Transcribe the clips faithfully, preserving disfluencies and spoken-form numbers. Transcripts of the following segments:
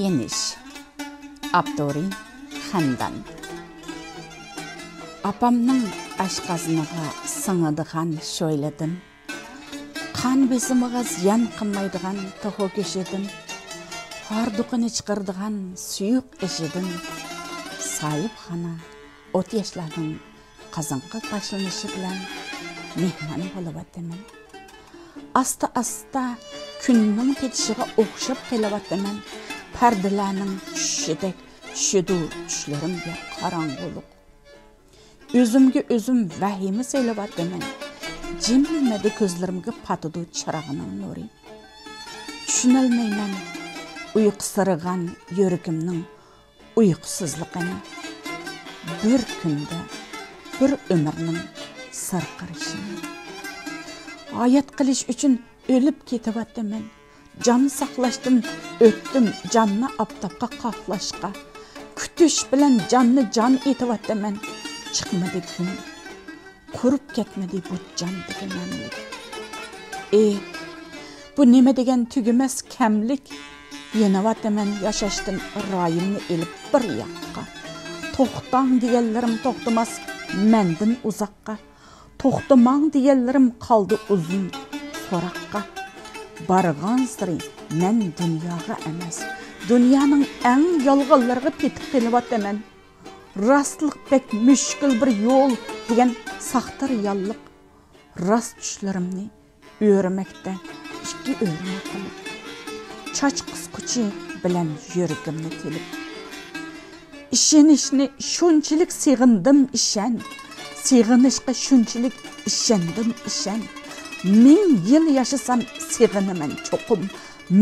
ئېنىش. ئاپتورى: خەندان. ئاپامنىڭ ئاشقازىنىغا سىڭىدىغان شويلىدىم، قان بېسىمىغا زىيان قىلمايدىغان توخۇ گۆشىدىن، ھاردۇقىنى چىقىرىدىغان سۇيۇق ئېشىدىن، ساھىبخانا، ئوت ياشلارنىڭ قازانقا باشلىنىشى بىلەن مېھمان بولۇۋاتىمەن. ئاستا-ئاستا كۈننىڭ پېتىشىغا ئوخشاپ قېلىۋاتىمەن. پەردىلەرنىڭ چۈشۈشىدەك چۈشىدۇ چۈشلىرىمگە قاراڭغۇلۇق. ئۆزۈمگە ئۆزۈم ۋەھىمە سېلىۋاتىمەن. جىممىدە كۆزلىرىمگە پاتىدۇ چىراغنىڭ نۇرى. چۈشىنەلمەيمەن ئۇيقۇسىرىغان يۈرىكىمنىڭ ئۇيقۇسىزلىقىنى، بىر كۈندە بىر ئۆمۈرنىڭ سىرقىرىشىنى. ھايات قېلىش ئۈچۈن ئۆلۈپ كېتىۋاتىمەن. جان ساقلاشتىن ئۆتتۈم جاننى ئاپتاپقا قاقلاشقا. كۈتۈش بىلەن جاننى جان ئېتىۋاتىمەن. چىقمىدى كۈن. قۇرۇپ كەتمىدى بۇ جاندىكى نەملىك. ئېھ، بۇ نېمە دېگەن تۈگىمەس كەملىك؟ يېنىۋاتىمەن ياشاشتىن رايىمنى ئېلىپ بىر ياققا. توختاڭ دېگەنلىرىم توختىماس مەندىن ئۇزاققا. توختىماڭ دېگەنلىرىم قالدى ئۇزۇن سوراققا. بارغانسېرى مەن دۇنياغا ئەمەس، دۇنيانىڭ ئەڭ يالغانلىرىغا پېتىپ قېلىۋاتىمەن. راستلىق بەك مۈشكۈل بىر يول دېگەن ساختا رېئاللىق. راست چۈشلىرىمنى ئۆرۈمەكتە ئىككى ئۆرمە قىلىپ، چاچ قىسقۇچى بىلەن يۈرىكىمنى تىلىپ. ئىشىنىشنى شۇنچىلىك سېغىندىم، ئىشەن. سېغىنىشقا شۇنچىلىك ئىشەندىم، ئىشەن. مىڭ يىل ياشىسام سېغىنىمەن چوقۇم،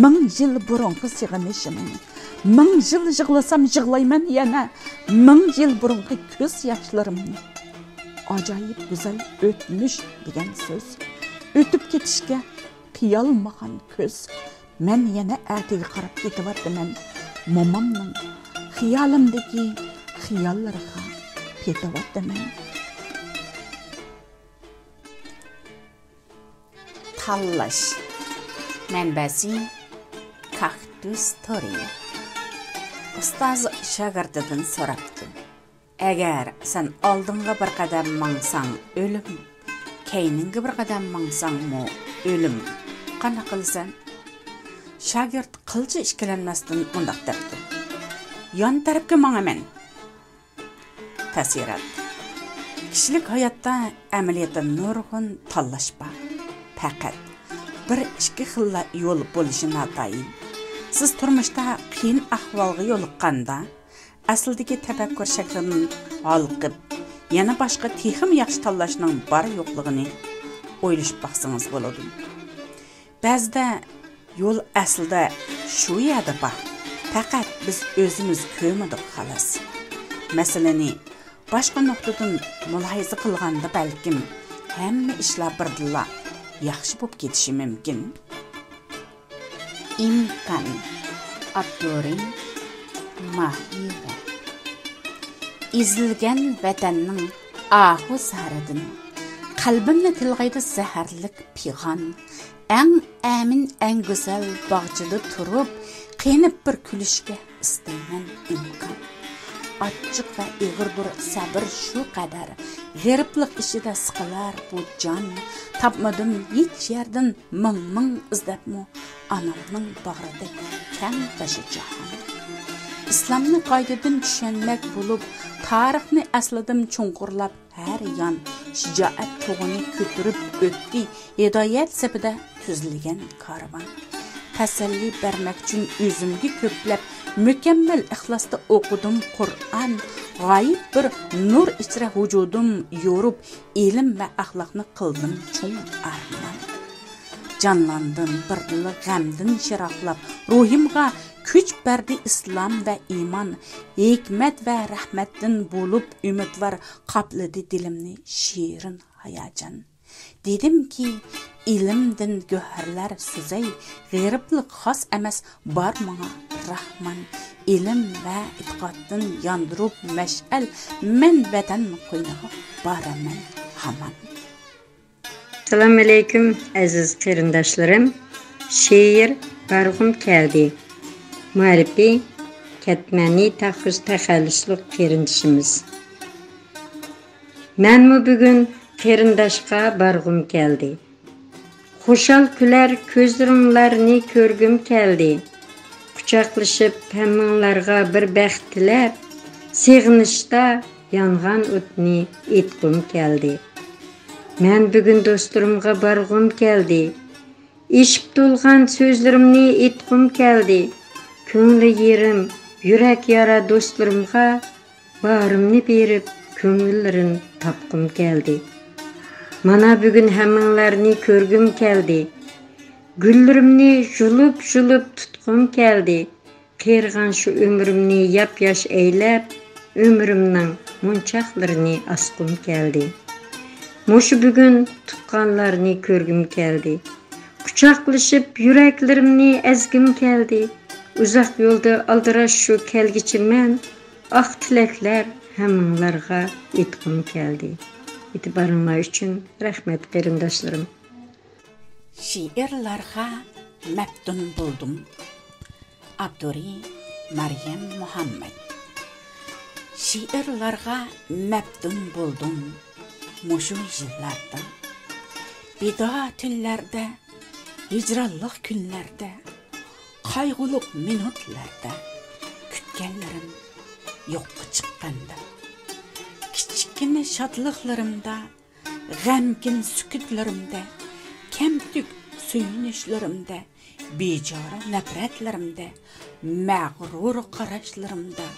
مىڭ يىل بۇرۇنقى سېغىنىشىمنى. مىڭ يىل يىغلىسام يىغلايمەن يەنە، مىڭ يىل بۇرۇنقى كۆز ياشلىرىمنى. ئاجايىپ گۈزەل ئۆتمۈش دېگەن سۆز، ئۆتۈپ كېتىشكە قىيالمىغان كۆز. مەن يەنە ئەتىگە قاراپ كېتىۋاتىمەن، مومامنىڭ خىيالىمدىكى خىياللىرىغا پېتىۋاتىمەن. تاللاش. مەنبەسى: كاكتۇس تورى. ئۇستاز شاگىرتىدىن سوراپتۇ: ئەگەر سەن ئالدىڭغا بىر قەدەم ماڭساڭ ئۆلۈم، كەينىڭگە بىر قەدەم ماڭساڭمۇ ئۆلۈم، قانداق قىلىسەن؟ شاگىرت قىلچە ئىككىلەنمەستىن مۇنداق دەپتۇ: يان تەرەپكە ماڭىمەن. تەسىرات. كىشىلىك ھاياتتا ئەمەلىيەتتە نۇرغۇن تاللاش بار. پەقەت بىر ئىككى خىللا يول بولۇشى ناتايىن. سىز تۇرمۇشتا قىيىن ئەھۋالغا يولۇققاندا، ئەسلىدىكى تەپەككۇر شەكلىدىن ھالقىپ، يەنە باشقا تېخىمۇ ياخشى تاللاشنىڭ بار يوقلۇقىنى ئويلىشىپ باقسىڭىز بولىدۇ. بەزىدە يول ئەسلىدە شۇ يەردە بار، پەقەت بىز ئۆزىمىز كۆرمىدۇق، خالاس. مەسىلىنى باشقا نۇقتىدىن مۇلاھىزە قىلغاندا، بەلكىم ھەممە ئىشلار بىردىنلا ياخشى بولۇپ كېتىشى مۇمكىن. ئىمكان. ئاپتورى: ماھىرە. ئېزىلگەن ۋەتەننىڭ ئاھۇ زارىدىن، قەلبىمنى تىلغايدۇ زەھەرلىك پىغان. ئەڭ ئەمىن، ئەڭ گۈزەل باغچىدا تۇرۇپ، قېنىپ بىر كۈلۈشكە ئىستەيمەن ئىمكان. ئاچچىق ۋە ئېغىردۇر سەبر شۇ قەدەر، غېرىبلىق ئىچىدە سىقىلار بۇ جان. تاپمىدىم ھېچ يەردىن مىڭ-مىڭ ئىزدەپمۇ، ئانامنىڭ باغرىدەك كەڭ بېشى جاھان. ئىسلامنى قايتىدىن چۈشەنمەك بولۇپ، تارىخنى ئەسلىدىم چوڭقۇرلاپ، ھەر يان شىجائەت تۇغىنى كۆتۈرۈپ ئۆتتى ھىدايەت سېپىدە تۈزۈلگەن كارۋان. تەسەللى بەرمەك ئۈچۈن ئۆزۈمگە كۆپلەپ، مۇكەممەل ئىخلاستا ئوقۇدۇم قۇرئان. غايىب بىر نۇر ئىچرە ۋۇجۇدۇم يورۇپ، ئىلىم ۋە ئەخلاقنى قىلدىم چوڭ ئارمان. جانلاندىم بىردىنلا غەمدىن شىراقلاپ، روھىمغا كۈچ بەردى ئىسلام ۋە ئىمان. ھېكمەت ۋە رەھمەتتىن بولۇپ ئۈمىدۋار، قاپلىدى دىلىمنى شېرىن ھاياجان. دېدىمكى، ئىلىمدىن گۆھەرلەر سۈزەي، غېرىبلىق خاس ئەمەس، بار ماڭا راھمان. ئىلىم ۋە ئېتىقادتىن ياندۇرۇپ مەشئەل، مەن ۋەتەن قوينىغا بارىمەن ھامان. ئەسسالامۇئەلەيكۇم، ئەزىز قېرىنداشلىرىم. شېئىر بارغۇم كەلدى. مۇئەللىپى كەتمەنى تەخۇس تەخەللۇسلۇق قېرىندىشىمىز. مەنمۇ بۈگۈن قېرىنداشقا بارغۇم كەلدى. خۇشال كۈلەر كۆزلىرىڭلارنى كۆرگۈم كەلدى. قۇچاقلىشىپ ھەممىڭلارغا بىر بەخت تىلەپ، سېغىنىشتا يانغان ئوتنى ئېيتقۇم كەلدى. مەن بۈگۈن دوستلىرىمغا بارغۇم كەلدى. ئېشىپ تولغان سۆزلىرىمنى ئېيتقۇم كەلدى. كۆڭلى يېرىم، يۈرەك يارا دوستلىرىمغا بارىمنى بېرىپ، كۆڭۈللىرىنى تاپقۇم كەلدى. مانا بۈگۈن ھەممىڭلارنى كۆرگۈم كەلدى. گۈللىرىمنى يۇلۇپ-يۇلۇپ تۇتقۇم كەلدى. قېرىغان شۇ ئۆمرۈمنى ياپياش ئەيلەپ، ئۆمرۈمنىڭ مونچاقلىرىنى ئاسقۇم كەلدى. مۇشۇ بۈگۈن تۇغقانلارنى كۆرگۈم كەلدى. قۇچاقلىشىپ يۈرەكلىرىمنى ئەزگۈم كەلدى. ئۇزاق يولدا ئالدىراش شۇ كەلگۈچى مەن، ئاق تىلەكلەر ھەممىڭلارغا ئېيتقۇم كەلدى. ئېتىبارىڭلار ئۈچۈن رەھمەت، قېرىنداشلىرىم. شېئىرلارغا مەپتۇن بولدۇم. ئاپتورى مەريەم مۇھەممەد. شېئىرلارغا مەپتۇن بولدۇم مۇشۇ يىللاردا. بىدار تۈنلەردە، ھىجرانلىق كۈنلەردە، قايغۇلۇق مىنۇتلاردا كۈتكەنلىرىم يوققا چىققاندا، كىچىككىنە شادلىقلىرىمدا، غەمكىن سۈكۈتلىرىمدە، كەمتۈك سۆيۈنۈشلىرىمدە، بىچارە نەپرەتلىرىمدە، مەغرۇر قاراشلىرىمدا،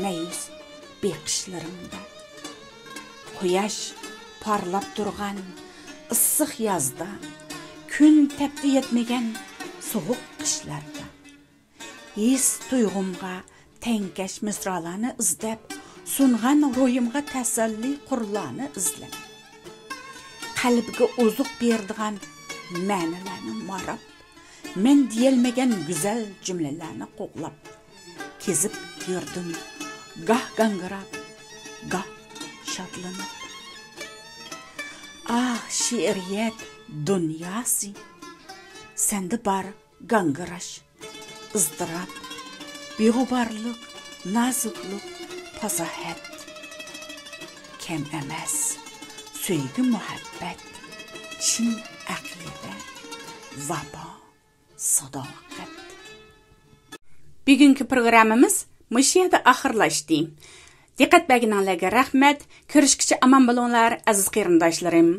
مەيۈس بېقىشلىرىمدا، قۇياش پارلاپ تۇرغان ئىسسىق يازدا، كۈن تەپتى يەتمىگەن سوغۇق قىشلاردا، ھېس تۇيغۇمغا تەڭكەش مىسرالارنى ئىزدەپ، سۇنغان روھىمغا تەسەللى قۇرلارنى ئىزلەپ، قەلبىگە ئوزۇق بېرىدىغان مەنىلەرنى ماراپ، مەن دېيەلمىگەن گۈزەل جۈملىلەرنى قوغلاپ، كېزىپ يۈردۈم گاھ گاڭگىراپ، گاھ شادلىنىپ. ئاھ، شېئىرىيەت دۇنياسى، سەندە بار گاڭگىراش، ئىزتىراپ، بىغۇبارلىق، نازۇكلۇق، پاساھەت. كەم ئەمەس سۆيگۈ، مۇھەببەت، چىن ئەقىدە، ۋاپا، ساداقەت. بۈگۈنكى پروگراممىمىز مۇشۇ يەردە ئاخىرلاشتى. دىققەت بەرگىنىڭلارغا رەھمەت. كۆرۈشكىچە ئامان بولۇڭلار، ئەزىز قېرىنداشلىرىم.